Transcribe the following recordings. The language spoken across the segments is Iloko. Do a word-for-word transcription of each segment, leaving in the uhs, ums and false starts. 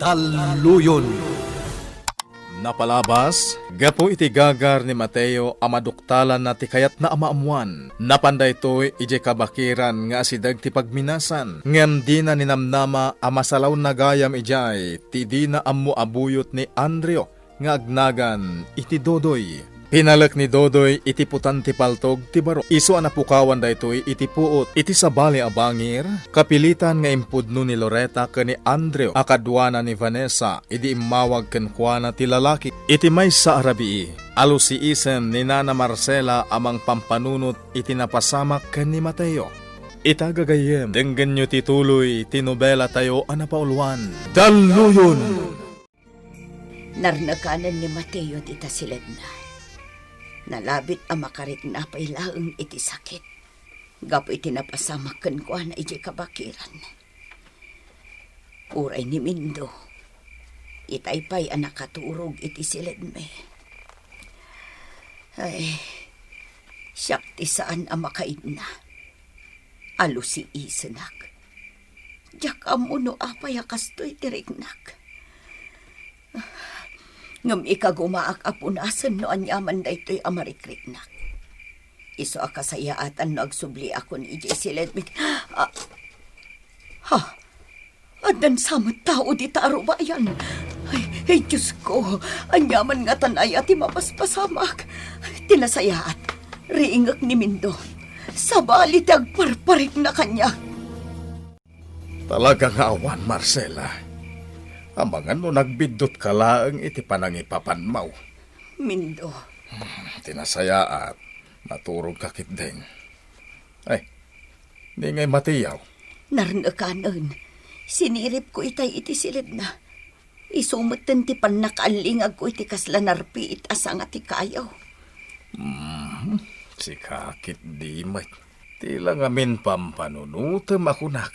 Talluyon. Napalabas, gapu iti gagar ni Mateo a maduktalanna ti kayatna a maammoan. Napan daytoy idiay kabakiran nga asideg ti pagminasan, ngem dina ninamnama a masalaonna gayam idiay ti dina ammo a buyot ni Andreo nga agnagan iti Dodoy. Pinalek ni Dodoy iti putan ti paltog ti baro. Isu a napukawan daytoy iti puot. Iti sabali a bangir, kapilitan nga impudno ni Loreta ken ni Andreo a kaduana ni Vanessa idi immawag kenkuana ti lalaki. Iti maysa a rabii, alusiisen ni Nana Marcela a mangpampanunot iti napasamak ken ni Mateo. Ita gagayyem, denggenyo ti tuloy ti nobela tayo a napauluan. Talluyon! Narnekanen ni Mateo dita siledna. Nalabit a makarikna pay laeng iti sakit gapu iti napasamak kenkuana idiay kabakiran. Uray ni Mindo, itay pay a nakaturog iti siledmi. Ay, siak ti saan a makaidna. Alusiisenak. Diak ammo no apay a kastoy ti riknak. Ngem ikagumaak a punasen no aniaman daytoy a marikriknak. Isu a kasayaatan no agsubliakon idiay siledmi. Ah, ha? Addan sa met tao dita a rubayan. Ay, ay, Diosko, aniaman ngatan aya ti mapaspasamak? Ti nasayaat, riingek ni Mindo. Sabali ti agparparikna kaniak. Talaga nga awan, Marcela. Amangan no nagbiddutka laeng iti panangipapanmaw. Mindo. Hmm, ti nasayaat, naturogka ketdin. Ay, ni ngay Mateo? Narnekanen. Siniripko itay iti siledna. Isu metten ti pannakaallingagko iti kasla narpiit a sanga ti kayo. Hmm, sika ketdi met. Ti la ngamin pampanunutem a kunak.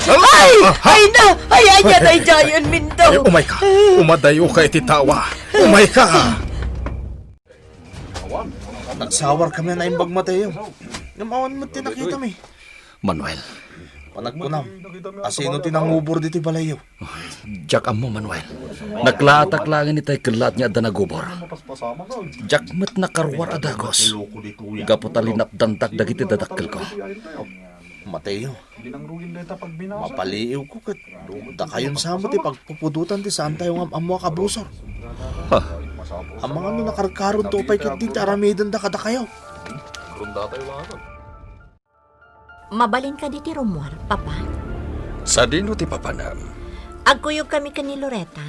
Ay! Ah, ha? Ay na! Ay, ania daydiayen, Mindo? Ay, umayka. Umadayoka iti tawa. Umayka. Nagsawarkami a naimbag, Mateo. Ngem awan met ti nakitami. Manuel. Panagkunam, asino ti nangubor ditoy balayyo? Diak ammo, Manuel. Naklaatak laengen itay kellaat nga adda nagubor. Diak met nakaruar a dagus. Gapu ta linapdantak dagiti dadakkelko. Mateo, mapaliiwko ket dakayon sa met ti pagpupudotan ti saantayo nga am-ammo a kabusor. Ha? Amangan no nakarkaronto pay ketdi ti aramidenda kadakayo. Mabalin kadi ti rummuar, Papa? Sadino ti papanam? Agkuyogkami ken ni Loreta.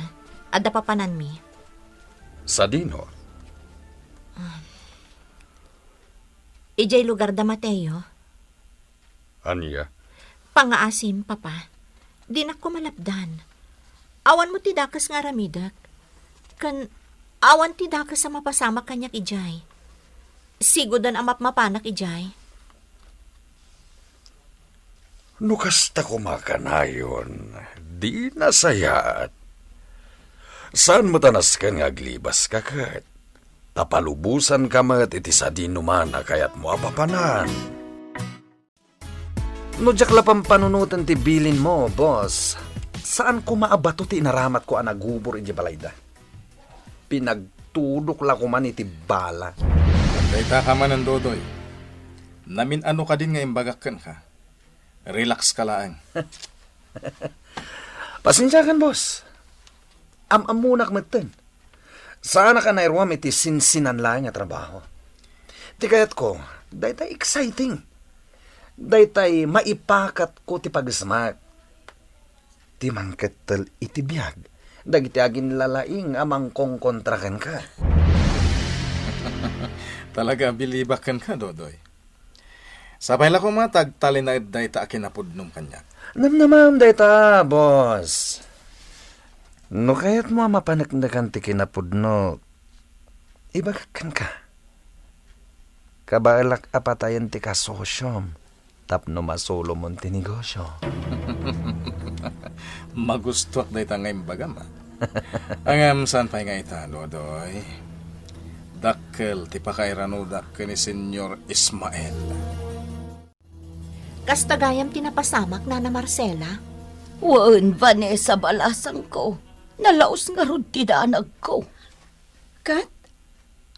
Adda papananmi. Sadino? Idiay lugar da Mateo. Ania? Pangaasim, Papa. Dinak koma malapdan. Awan mo ti dakes nga aramidek. Ken awan ti dakes a mapasamak kaniak idiay. Sigoden a mapmapanak idiay. No kasta koma kanayon, di nasayaat. Saan met a nasken nga aglibaska ket ta palubosanka met iti sadinoman a kayatmo a papanan. No diak la pampanunoten ti bilinmo, boss, saan koma a bato ti inaramatko a nagubor idiay balayda. Pinagtudok la koman iti bala. Dayta ka manen, Dodoy. Namin-ano kadin nga imbagak kenka. Relax ka laeng. Pasensiakan, boss. Am-ammonak metten. Saanak a nairuam iti sinsinan laeng a trabaho. Ti kayatko, daytay exciting. Daytay maipakatko ti pagesmak. Ti mangkettel iti biag dagiti aginlalaing a mangkonkontra kenka. Talaga a bilibak kenka, Dodoy. Sapay la koma ta agtalinaed dayta a kinapudnom kaniak. Namnamam dayta, boss. No kayatmo a mapaneknekan ti kinapudno, ibagak kenka. Kabaelak a patayen ti kasosiom tapno masulomon ti negosio. Magustuak dayta nga imbagam, a. Ngem saan pay nga ita, Dodoy? Dakkel ti pakairanodak ken ni Señor Ismael. Kasta gayam ti napasamak, Nana Marcela? Wen, Vanessa, balasangko. Nalaus ngarud ti danagko. Ket,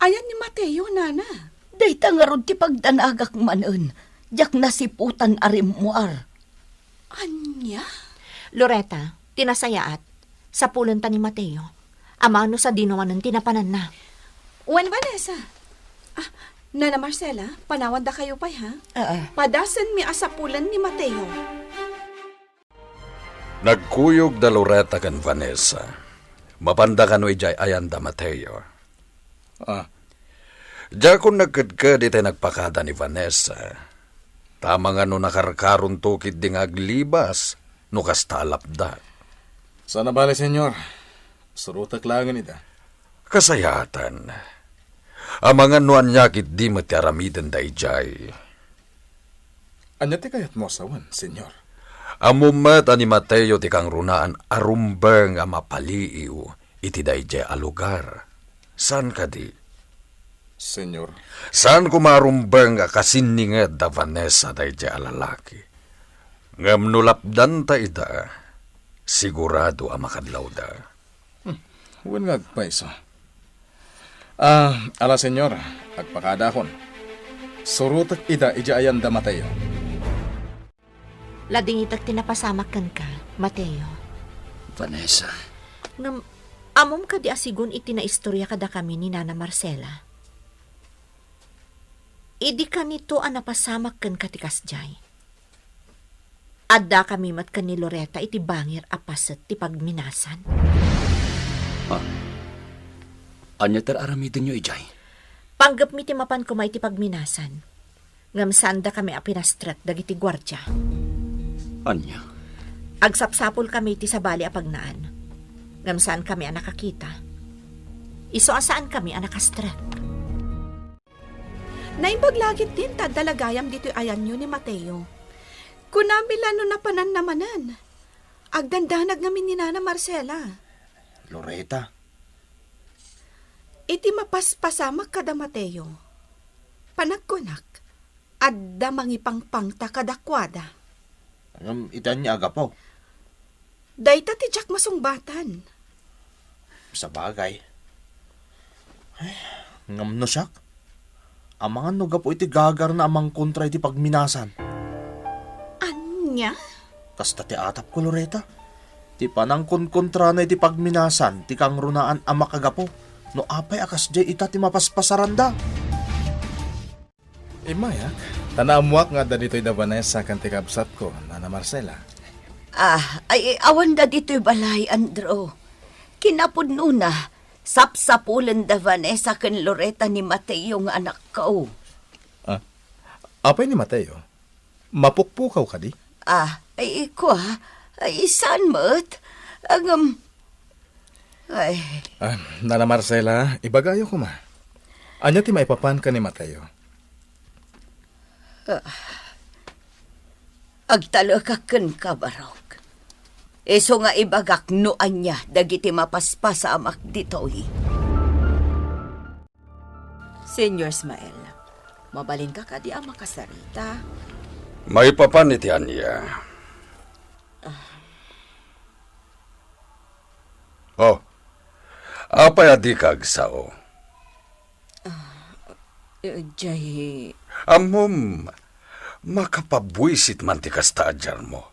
ayan ni Mateo, nana? Dayta ngarud ti pagdanagak manen, diak nasiputan a rimmuar. Ania? Loretta, ti nasayaat, sapulenta ni Mateo. Amangan no sadino manen ti napananna. Wen, Vanessa. Ah, Nana Marcela, panawandakayo pay, ha? Ah, ah. Padasenmi a sapulen ni Mateo. Nagkuyog da Loretta ken Vanessa. Mapanda kano idiay ayan da Mateo. Ah. Diakon nagkedked itay nagpakada ni Vanessa. Ta amangan no nakarkaronto ketdi nga aglibas, no kasta a lapda. Saan a bale, Senyor. Surotek laengen ida. Kasayaatan. Amangan no ania ketdi met ti aramidenda idiay. Ania ti kayatmo a sawen, Senyor? Ammom met a ni Mateo ti kangrunaan a rumbeng a mapaliiw iti daydiay a lugar. Saan kadi? Senyor. Saan koma a rumbeng a kasinninget da Vanessa daydiay a lalaki. Ngem no lapdanta ida, sigurado a makadlawda. Hmm, wen nga agpayso. Ah, ala, Senyor, agpakadakon. Surotek ida idiay ayan da Mateo. Ladingitek ti napasamak kenka, Mateo. Vanessa. Ngem, ammom kadi a sigun iti naistorya kadakami ni Nana Marcela? Idi kanito a napasamak kenka ti kasdiay. Addakami met ken ni Loretta iti bangir a paset ti pagminasan. Ha? Ania ti ar-aramidenyo idiay? Panggepmi ti mapan koma iti pagminasan. Ngem saandakami a pinastrek dagiti guardia. Ania? Agsapsapulkami iti sabali a pagnaan. Ngem saankami a nakakita. Isu a saankami a nakastrek. Naimbag la ketdin ta adda la gayam ditoy ayanyo ni Mateo. Kunami la no napananna manen. Agdandanag ngamin ni Nana Marcela. Loretta. Iti mapaspasamak kada Mateo, panagkunak, adda mangipangpangta kadakuada. Ngem iti ania a gapu? Dayta ti diak masungbatan. Sabagay. Ay, ngem no siak? Amangan no gapu iti gagarna a mangkontra iti pagminasan. Ania? Kasta ti atapko, Loretta. Ti panangkonkontrana iti pagminasan ti kangrunaan a makagapu no apay a kasdiay ita ti mapaspasaranda. Immayak, ta naammoak nga adda ditoy da Vanessa ken ti kabsatko, Nana Marcela. Ah, ay, awan da ditoy balay, Andrew. Kinapudnona, sapsapulen da Vanessa ken Loretta ni Mateo nga anakko. Ah, apay ni Mateo? Mapukpukaw kadi? Ah, ay, kua, ay, saan met? Ngem, ay. Ah, Nana Marcela, ibagayo koma. Ania ti maipapan ken ni Mateo? Ah, agtalekak kenka, Barok. Isu nga ibagak no ania dagiti mapaspasamak ditoy. Senyor Ismael, mabalinka kadi a makasarita? Maipapan iti ania? Oh, apay a dika agsao? Ah, eh, jay. Ammom, makapabuisit man ti kasta a diarmo.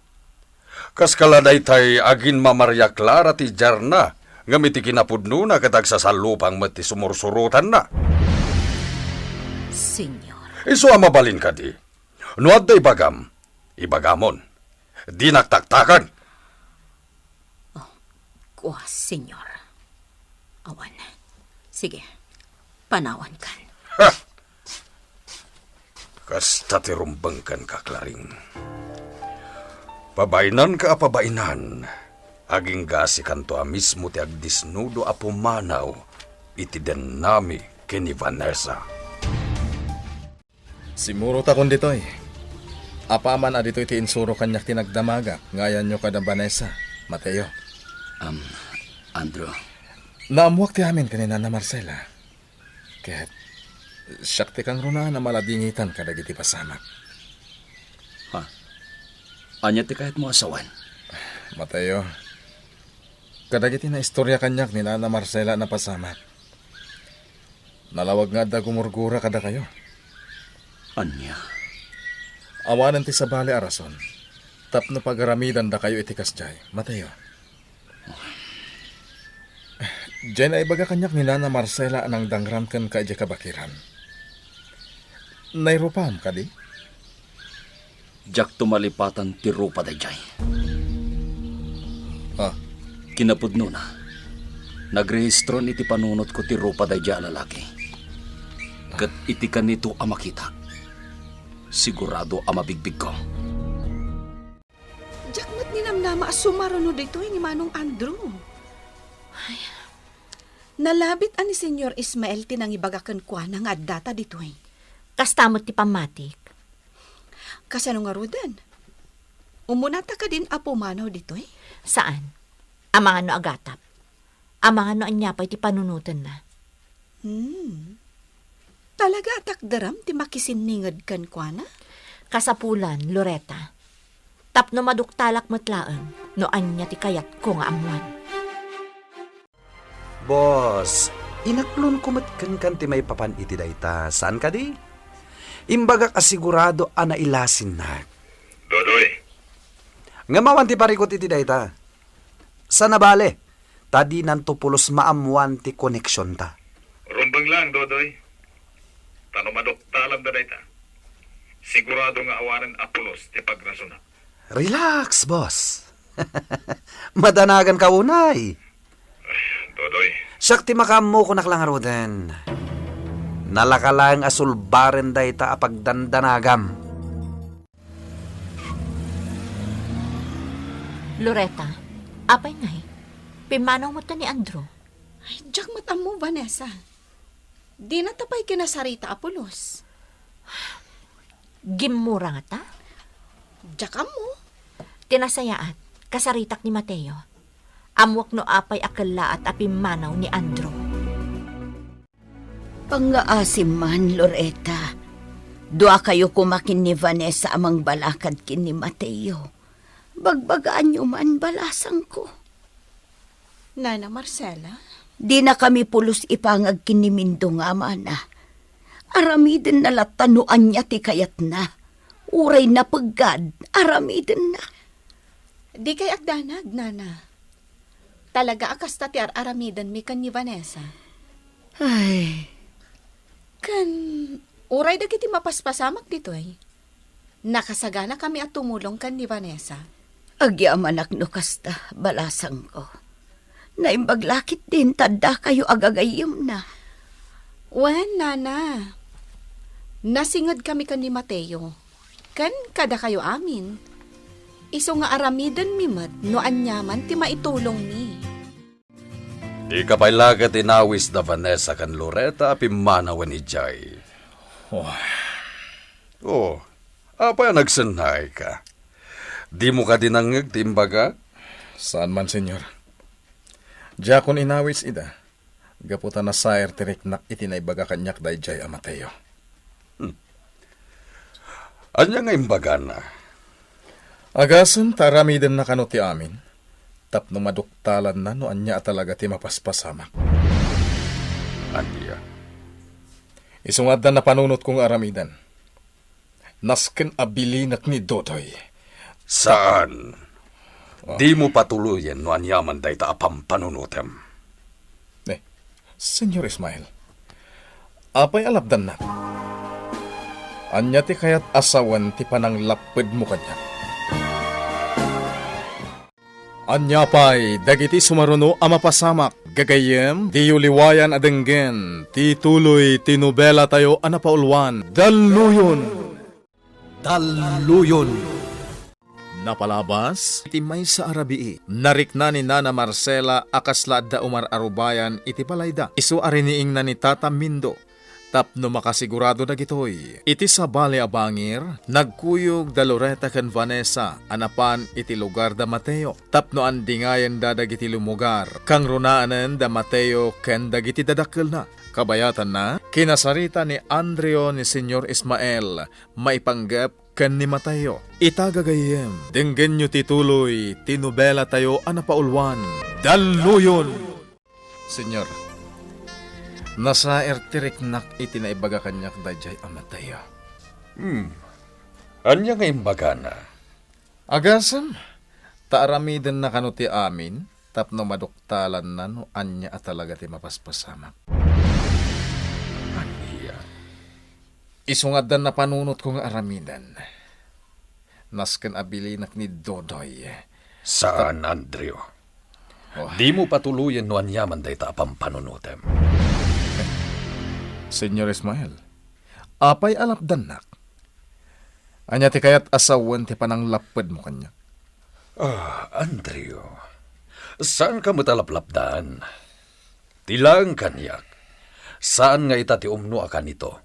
Kas kala daytay agin-Maria Clara ti diarna, ngem iti kinapudnona ket agsasallupang met ti sumursurotanna. Senyor. Isu a mabalin kadi. No adda ibagam, ibagamon. Dinak taktaken. Oh, kua, Senyor. Awan. Sige, panawankan. Ha! Kasta ti rumbeng kenka, Claring. Pabainanka a pabainan, agingga sikanto a mismo ti agdisnudo a pumanaw iti dennami ken ni Vanessa. Simurotakon ditoy. Apaman a ditoy ti insuro kaniak ti nagdamagak nga ayanyo kada Vanessa, Mateo. Am, Andrew. Naammoak ti amin ken ni Nana Marcela. Ket siak ti kangrunaan a maladingitan kadagiti pasamak. Ha? Ania ti kayatmo a sawen? Mateo, Kadagiti naistorya kaniak ni Nana Marcela a napasamak, nalawag nga adda gumurgura kadakayo. Ania? Awanen ti sabali a rason tapno pagaramidandakayo iti kasdiay, Mateo. Diay naibaga kaniak ni Nana Marcela a nangdangram kenka idiay kabakiran. Nairupam kadi? Diakto malipatan ti rupa daydiay. Ah. Kinapudnona, nagrehistron iti panunotko ti rupa daydiay a lalaki. Ket iti kanito a makitak, sigurado a mabigbigko. Diak met ninamnama a sumaruno ditoy ni Manong Andrew. Ay, nalabit a ni Señor Ismael ti nangibaga kenkuana nga addata ditoy. Kasta met ti pammatik. Kasano ngaruden? Umunata kadin a pumanaw ditoy? Saan. Amangan no agatap. Amangan no ania pay ti panunotenna. Hmm. Talaga a takderam ti makisinninged kenkuana? Kasapulan, Loreta. Tapno maduktalak met laeng no ania ti kayatko nga ammoan. Boss, inaklonko met kenkan ti maipapan iti dayta, saan kadi? Imbagak a sigurado a nailasinnak. Dodoy. Ngem awan ti parikut iti dayta. Saan a bale, ta dinanto pulos maammoan ti koneksionta. Rumbeng laeng, Dodoy. Ta no maduktalanda dayta, sigurado nga awanen a pulos ti pagrasonak. Relax, boss. Madanaganka unay. Ay, Dodoy. Siak ti makaammo, kunak la ngaruden. Nalaka laeng a sulbaren dayta a pagdandanagam. Loreta, apay ngay? Pimmanaw met ni Andrew? Ay, diak met ammo, Vanessa. Dinata pay kinasarita a pulos. Gimmura ngata? Diak ammo. Ti nasayaat, kasaritak ni Mateo. Ammoak no apay a kellaat a pimmanaw ni Andrew. Pangngaasim man, Loreta. Duakayo koma ken ni Vanessa a mangbalakad ken ni Mateo. Bagbagaanyo man, balasangko. Nana Marcela? Dinakami pulos ipangag ken ni Mindong amana. Aramidenna latta no ania ti kayatna. Uray napeggad, aramidenna. Dikay agdanag, Nana. Talaga a kasta ti ar-aramidenmi ken ni Vanessa. Ay. Ken uray dagiti mapaspasamak ditoy, nakasaganakami a tumulong ken ni Vanessa. Agyamanak no kasta, balasangko. Naimbag la ketdin ta addakayo a gagayyemna. Wen, Nana. Nasingedkami ken ni Mateo. Ken kadakayo amin, isu nga aramidenmi met no aniaman ti maitulongmi. Dika pay la ket inawis da Vanessa ken Loreta a pimmanawen idiay. Oh. Oh, apay a nagsennayka? Dimo kadi nangngeg ti imbagak? Saan man, Señor. Diakon inawis ida. Gapu ta nasair ti riknak iti naibaga kaniak daydiay a Mateo. Hmm. Ania nga imbagana? Agasem ta aramidenna kano ti amin, tapno maduktalanna no ania a talaga ti mapaspasamak. Ania? Isu nga adda napanunotko nga aramiden. Nasken a bilinek ni Dodoy. Saan. Ah. Dimo patuloyen no aniaman dayta a pampanunotem. Eh, Señor Ismael, apay a lapdannak? Ania ti kayat a sawen ti pananglappedmo kaniak? Ania pay dagiti sumaruno a mapasamak? Gagayyem, diyo liwayan a denggen ti tuloy ti nobelatayo a napauluan, Dalluyon. Dalluyon. Napalabas iti maysa a rabii, narikna ni Nana Marcela a kasla adda umar-arubayan iti balayda, isu a riniingna ni Tata Mindo. Tapno makasigurado dagitoy, iti sabali a bangir, nagkuyog da Loreta ken Vanessa a napan iti lugar da Mateo, tapno andingayenda dagiti lumugar, kangrunaanen da Mateo ken dagiti dadakkelna. Kabayatanna, kinasarita ni Andreo ni Señor Ismael, maipanggep ken ni Mateo. Ita gagayyem, denggenyo ti tuloy ti nobelatayo a napauluan, Dalluyon. Señor, nasaer ti riknak iti naibaga kaniak daydiay a Mateo. Hmm. Ania nga imbagana? Agasem, ta aramidenna kano ti amin tapno maduktalanna no ania a talaga ti mapaspasamak. Ania? Isu nga adda napanunotko nga aramiden. Nasken a bilinak ni Dodoy. Saan, Andrew. Oh. Dimo patuloyen no aniaman dayta a pampanunotem. Señor Ismael, apay a lapdannak? Ania ti kayat a sawen ti pananglappedmo kaniak? Ah, Andrew, saanka met a laplapdan. Ti laeng kaniak, saan nga ita ti umno a kanito,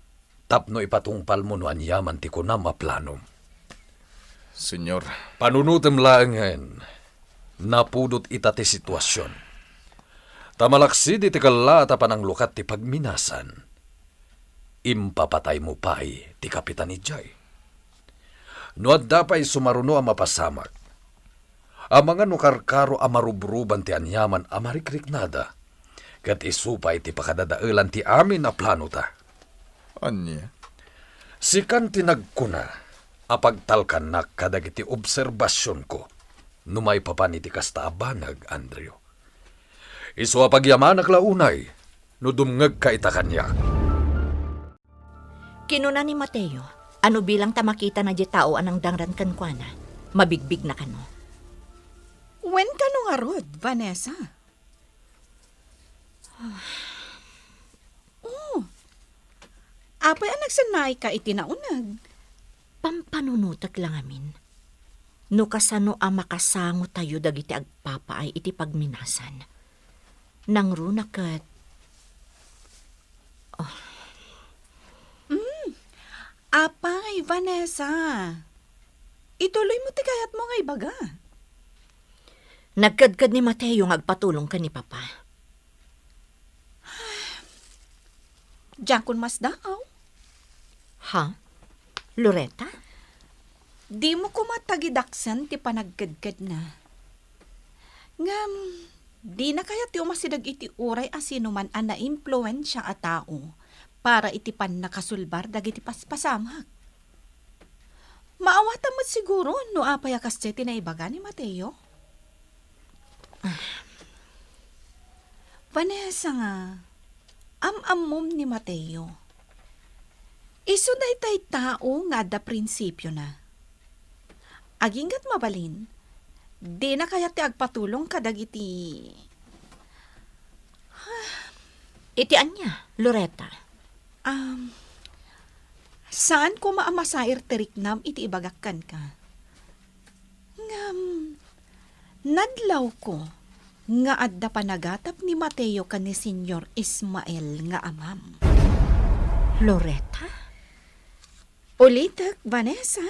tapno ipatungpalmo no aniaman ti kunam a planom. Señor. Panunotem laengen, napudot ita ti situasion. Ta malaksid iti kellaat a pananglukat ti pagminasan, impapataymo pay ti kapitan idiay. No adda pay sumaruno a mapasamak, amangan no karkaro a marubruban ti aniaman a marikriknada, ket isu pay ti pakadadaelan ti amin a planota. Ania? Sikan ti nagkuna a pagtalkannak kadagiti obserbasionko no maipapan iti kasta a banag, Andrew. Isu a pagyamanak la unay no dumngegka ita kaniak. Kinuna ni Mateo a no bilang ta makitana diay tao a nangdangran kenkuana, mabigbigna kano. Wen kano ngarud, Vanessa? Oh, apay a nagsennaayka iti nauneg? Pampanunotek la ngamin no kasano a makasangotayo dagiti agpapaay iti pagminasan. Nangruna ket, oh. Mm. Apay, Vanessa? Ituloymo ti kayatmo nga ibaga. Nagkedked ni Mateo nga agpatulong ken ni Papa. Diakon masdaaw. Ha? Loretta? Dimo koma tagidaksen ti panagkedkedna. Ngem, dina kayat ti umasideg iti uray a sinuman a naimpluensia a tao para iti pannakasulbar dagiti paspasamak. Maawatam met siguro no apay a kasdiay ti naibaga ni Mateo. Vanessa nga, am-ammom ni Mateo. Isu daytay tao nga adda prinsipiona. Agingga't mabalin, dina kayat ti agpatulong kadagiti Iti ania, Loretta? Um, saan koma a masair ti riknam iti ibagak kenka. Ngem, nadlawko nga adda panagatap ni Mateo ken ni Señor Ismael nga amam. Loretta? Ulitek, Vanessa,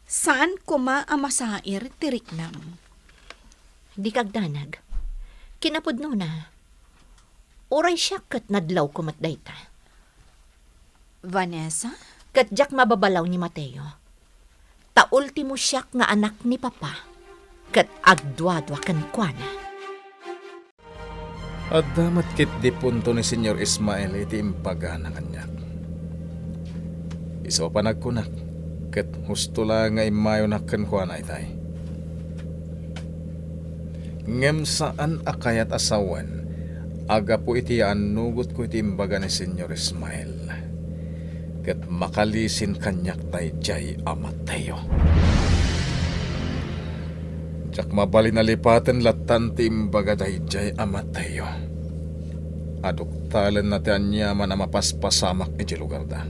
saan koma a masair ti riknam. Dika agdanag. Kinapudnona, uray siak ket nadlawko met dayta. Vanessa? Ket diak mababalaw ni Mateo. Ta ultimo siak nga anak ni Papa, ket agduadua kenkuana. Adda met ketdi punto ni Señor Ismael iti imbagana kaniak. Isu a panagkunak, ket husto laeng nga immayonak kenkuana itay. Ngem saan a kayat a sawen, a gapu iti yaannugotko iti imbaga ni Señor Ismael, ket makalisin kaniak daydiay a Mateo. Diak mabalin a lipaten lattan ti imbaga daydiay a Mateo. Aduktalenna ti aniaman a mapaspasamak iti lugarda.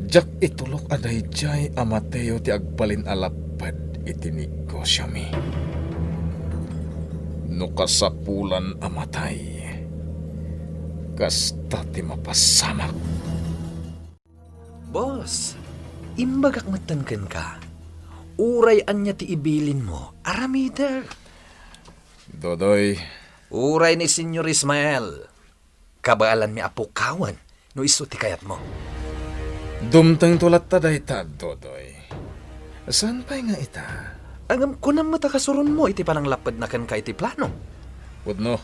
Diak itulok a daydiay a Mateo ti agbalin a lapped iti negosiomi. No kasapulan a matay, kasta ti mapasamak. Boss, imbagak metten kenka. Uray ania ti ibilinmo, aramidek. Dodoy. Uray ni Señor Ismael. Kabaelanmi a pukawen no isu ti kayatmo. Dumtengto latta dayta, Dodoy. Saan pay nga ita? Ngem kunam met a kasuronmo iti pananglappedna kenka iti plano. Pudno.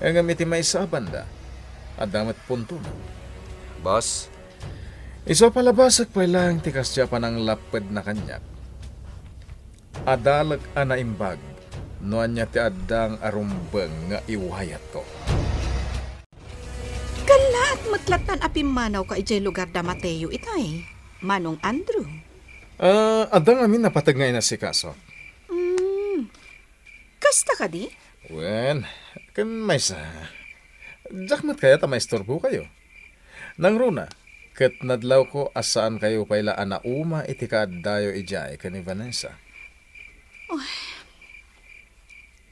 Ngem iti maysa a banda, adda met puntonak. Boss? Isu a palabasek pay laeng ti kasdi a pananglappedna kaniak. Adalek a naimbag no ania ti addang a rumbeng nga iwayatko. Kallaat met lattan a pimmanawka idiay lugar da Mateo itay, Manong Andrew. Ah, adda ngamin a pateg nga inasikaso. Hmm. Kasta kadi? Wen, ken maysa. Diak met kayat a maisturbokayo. Nangruna, ket nadlawko a saankayo pay la a nauma iti kaaddayo idiay ken ni Vanessa. Uy,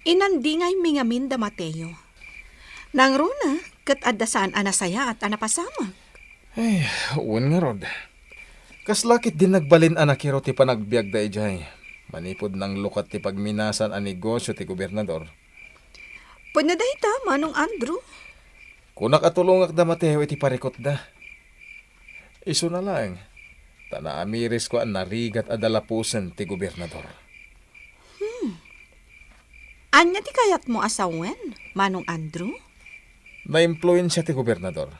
inandingaymi ngamin da Mateo. Nangruna, ket adda saan a nasayaat a napasamak. Ay, wen ngarud. Kasla ketdin nagbalin a nakiro ti panagbiagda idiay, manipud nanglukat ti pagminasan a negosio ti gobernador. Pudno dayta, Manong Andrew. Kunak a tulongak da Mateo iti parikutda. Isuna laeng, ta naamirisko a narigat a dalapusen ti gobernador. Hmm. Ania ti kayatmo a sawen, Manong Andrew? Naimpluensia ti gobernador.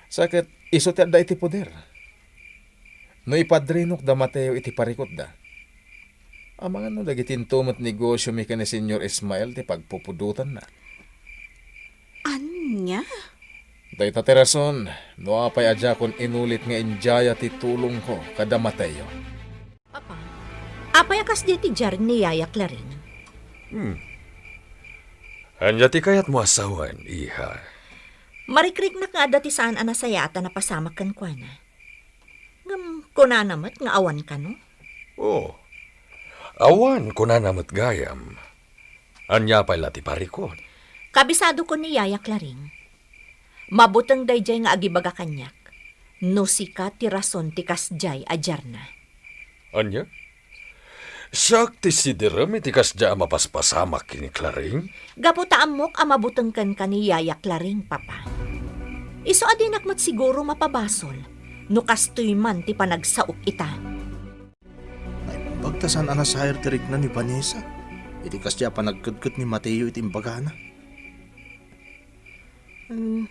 Sa ket isu ti adda iti poder. No ipadrinok da Mateo iti parikutda, amangan no dagiti intomet negosiomi ken ni Señor Ismael ti pagpupudotanna. Ania? Dayta ti rason no apay a diakon inulit nga indiaya ti tulongko kada Mateo. Papa, apay a kasdi ti diarin ni Yaya Claring? Hmm. Ania ti kayatmo a sawen, iha? Marikriknak nga adda ti saan a nasayaat a napasamak kenkuana. Ngem kunana met nga awan kano? Oh, awan kunana met gayam. Ania pay la ti parikut? Kabisadokon ni Yaya Claring. Mabuteng daydiay nga agibaga kaniak, no sika ti rason ti kasdiay a diarna. Ania? Siak ti sidirem iti kasdiay a mapaspasamak ken ni Claring? Gapu ta ammok a mabuteng kenka ni Yaya Claring, Papa. Isu a dinak met siguro mapabasol no kastoy man ti panagsaok ita. Naimbag ta saan a nasayaat ti rikna ni Vanessa iti kasdiay a panagkedket ni Mateo iti imbagana. Hmm,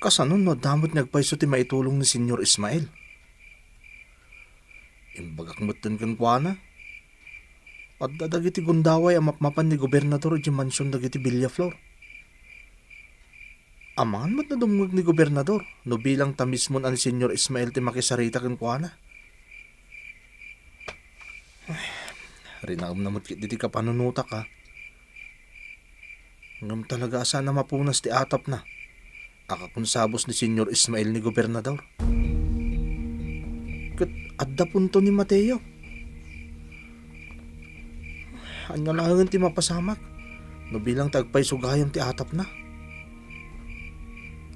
kasano no adda met nga agpayso ti maitulong ni Señor Ismael? Imbagak metten kenkuana. Adda dagiti gundaway a mapmapan ni gobernador idiay mansion dagiti Villaflor. Amangan met no dumngeg ni gobernador no bilang ta mismon a ni Señor Ismael ti makisarita kenkuana. Ay, rinaemna met ketdi ti kapanunotak, a. Ngem talaga a saan a mapunas ti atapna a kakonsabus ni Señor Ismael ni gobernador. Ket adda punto ni Mateo. Ania laengen ti mapasamak no bilang ta agpayso gayam ti atapna?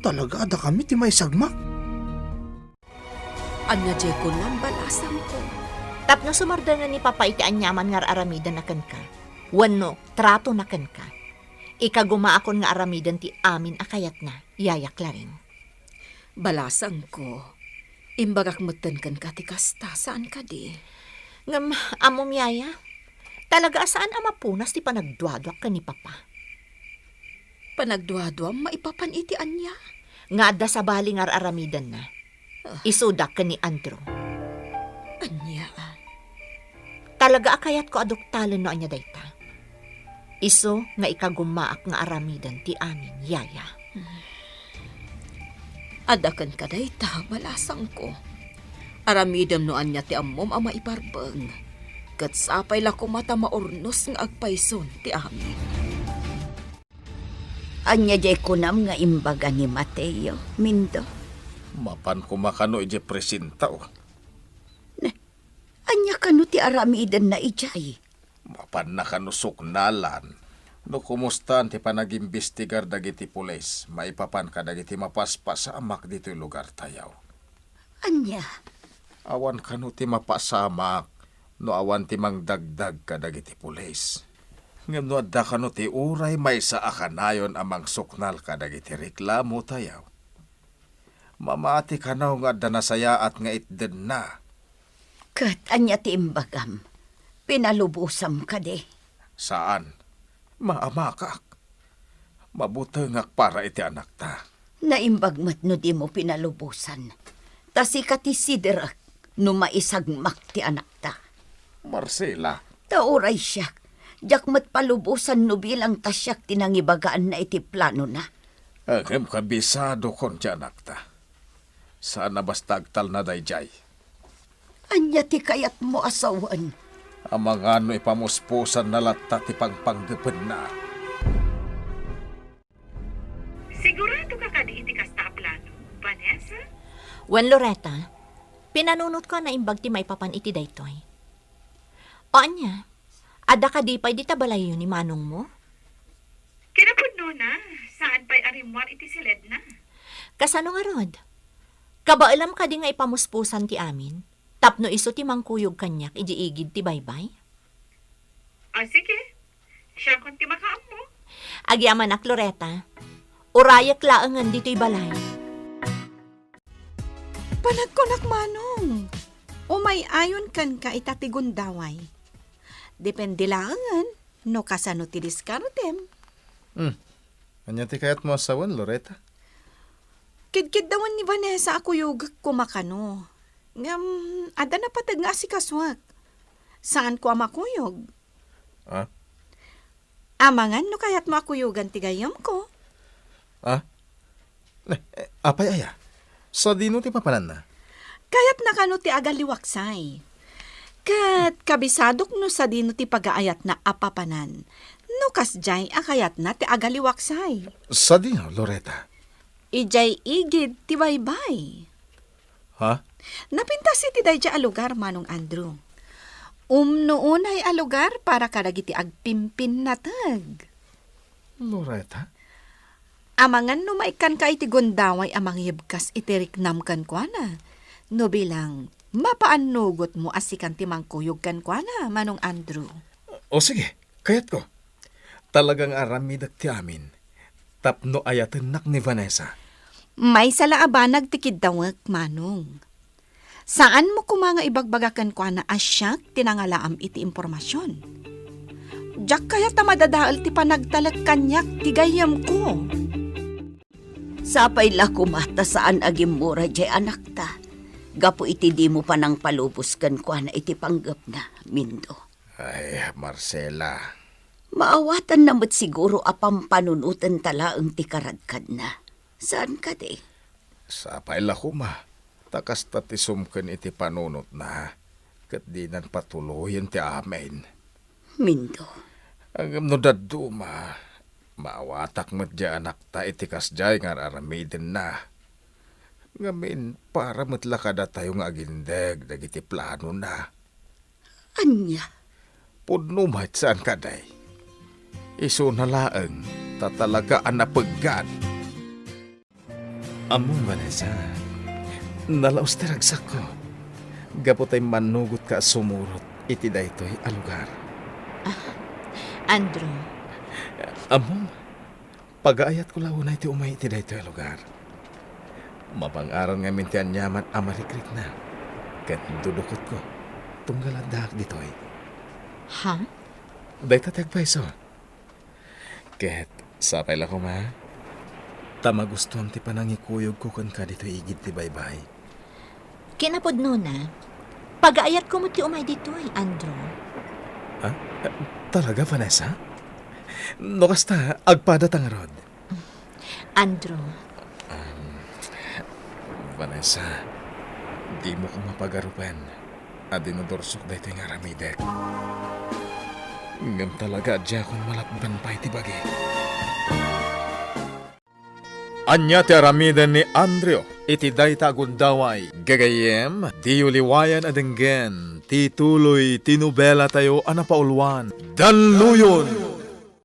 Talaga a dakami ti maisagmak. Ania diay kunam, balasangko? Tapno sumardengen ni Papa iti aniaman nga ar-aramidenna kenka, wenno tratona kenka, ikagumaakon nga aramiden ti amin a kayatna, Yaya Claring. Balasangko, imbagak metten kenka ti kasta, saan kadi? Ngem, ammom, Yaya, talaga a saan a mapunas ti panagduaduak ken ni Papa. Panagduaduam maipapan iti ania? Nga adda sabali nga ar-aramidenna. Ah. Isuda ken ni Andrew. Ania? Talaga a kayatko a duktalen no ania dayta. Isu nga ikagumaak nga aramiden ti amin, Yaya. Adda kenka dayta, balasangko. Aramidem no ania ti ammom a maiparbeng. Ket sapay la koma ta maurnos nga agpayson ti amin. Ania diay kunam nga imbaga ni Mateo, Mindo? Mapan koma kano idiay presinta, o. Ne, ania kano ti aramidenna idiay? Mapanna kano suknalan no kumustaan ti panagimbestigar dagiti pulis maipapan kadagiti mapaspasamak ditoy lugartayo. Ania? Awan kano ti mapasamak no awan ti mangdagdag kadagiti pulis. Ngem no adda kano ti uray maysa a kanayon a mangsuknal kadagiti reklamotayo, Mamati kano nga adda nasayaat nga itdenna. Ket ania ti imbagam? Pinalubosam kadi? Saan. Maamakak. Mabutengak para iti anakta. Naimbag met no dimo pinalubosan. Ta sika ti siderek no maisagmak ti anakta. Marcela. Ta uray siak, diak met palubosan no bilang ta siak ti nangibagaanna iti planona. Ngem kabisadokon ti anakta. Saan a basta agtalna daydiay. Ania ti kayatmo a sawen? Amangan no ipamuspusanna latta ti pangpanggepenna. Sigurado ka kadi iti kasta a plano, Vanessa? Wen, Loretta, pinanunotko a naimbag ti maipapan iti daytoy. O ania, adda kadi pay dita balayyo ni manongmo? Kinapudnona, saan pay a rimmuar iti siledna. Kasano ngarud? Kabaelam kadi nga ipamuspusan ti amin, tapno isu ti mangkuyog kaniak idiay igid ti baybay? O, sige. Siakon ti makaammo. Agyamanak, Loretta. Urayek laengen ditoy balay. Panagkunak, Manong, umay-ayon kenka ita ti gundaway. Depende laengen no kasano ti diskartem. Hmm. Ania ti kayatmo a sawen, Loretta? Kidkiddawen ni Vanessa a kuyogek koma kano. Ngem, adda napateg nga asikasuek. Saanko a makuyog. Ah? Amangan no kayatmo a kuyogan ti gayyemko. Ah? Eh, eh, apay aya? Sadino ti papananna? Kayatna kano ti agaliwaksay. Ket kabisadok no sadino ti pagaayatna a papanan. No kasdiay a kayatna ti agaliwaksay. Sadino, Loretta? Idiay igid ti baybay. Ha? Napintas iti daydiay a lugar, Manong Andrew. Umno unay a lugar para kadagiti agpimpinnateg. Loretta? Amangan no maikkanka iti gundaway a mangibkas iti riknam kenkuana, no bilang mapaannugotmo a sikan ti mangkuyog kenkuana, Manong Andrew. O sige, kayatko. Talaga nga aramidek ti amin tapno ayatennak ni Vanessa. Maysa la a banag ti kiddawek, Manong. Saanmo koma nga ibagbaga kenkuana a siak ti nangalaam iti impormasion. Diak kayat a madadael ti panagtalek kaniak ti gayyemko. Sapay la koma ta saan a gimmura diay anakta, gapu iti dimo panangpalubos kenkuana iti panggepna, Mindo. Ay, Marcela. Maawatanna met siguro a pampanunotenta laeng ti karadkadna. Saan kadi? Sapay la koma, ta kasta ti sumken iti panunotna, ket dinan patuloyen ti amin. Mindo. Ngem no dadduma, maawatak met diay anakta iti kasdiay nga ar-aramidenna. Ngamin, para met la kadatayo nga agindeg dagiti planona. Ania? Pudno met saan kadi. Isuna laeng ta talaga a napeggad. Ammom, Vanessa, nalaus ti ragsakko gapu ta immannugotka a sumurot iti daytoy a lugar. Ah, Andrew. Ammom, pagaayatko la unay ti umay iti daytoy a lugar. Mapang-aran ngamin ti aniaman a marikrikna, ket dudukotko, tunggal addaak ditoy. Ha? Dayta ti agpayso. Ket sapay la koma, ta magustuam ti panangikuyogko kenka ditoy igid ti baybay. Kinapudnona, pagaayatko met ti umay ditoy, Andrew. Ah? Talaga, Vanessa? No kasta, agpada ta ngarud. Andrew. Um, Vanessa, dimo koma pagarupen a dinadursok daytoy nga aramidek. Ngem talaga a diakon malapdan pay ti bagik. Ania ti aramiden ni Andrew iti dayta a gundaway? Gagayyem, diyo liwayan a denggen ti tuloy ti nobelatayo a napauluan, Danluyon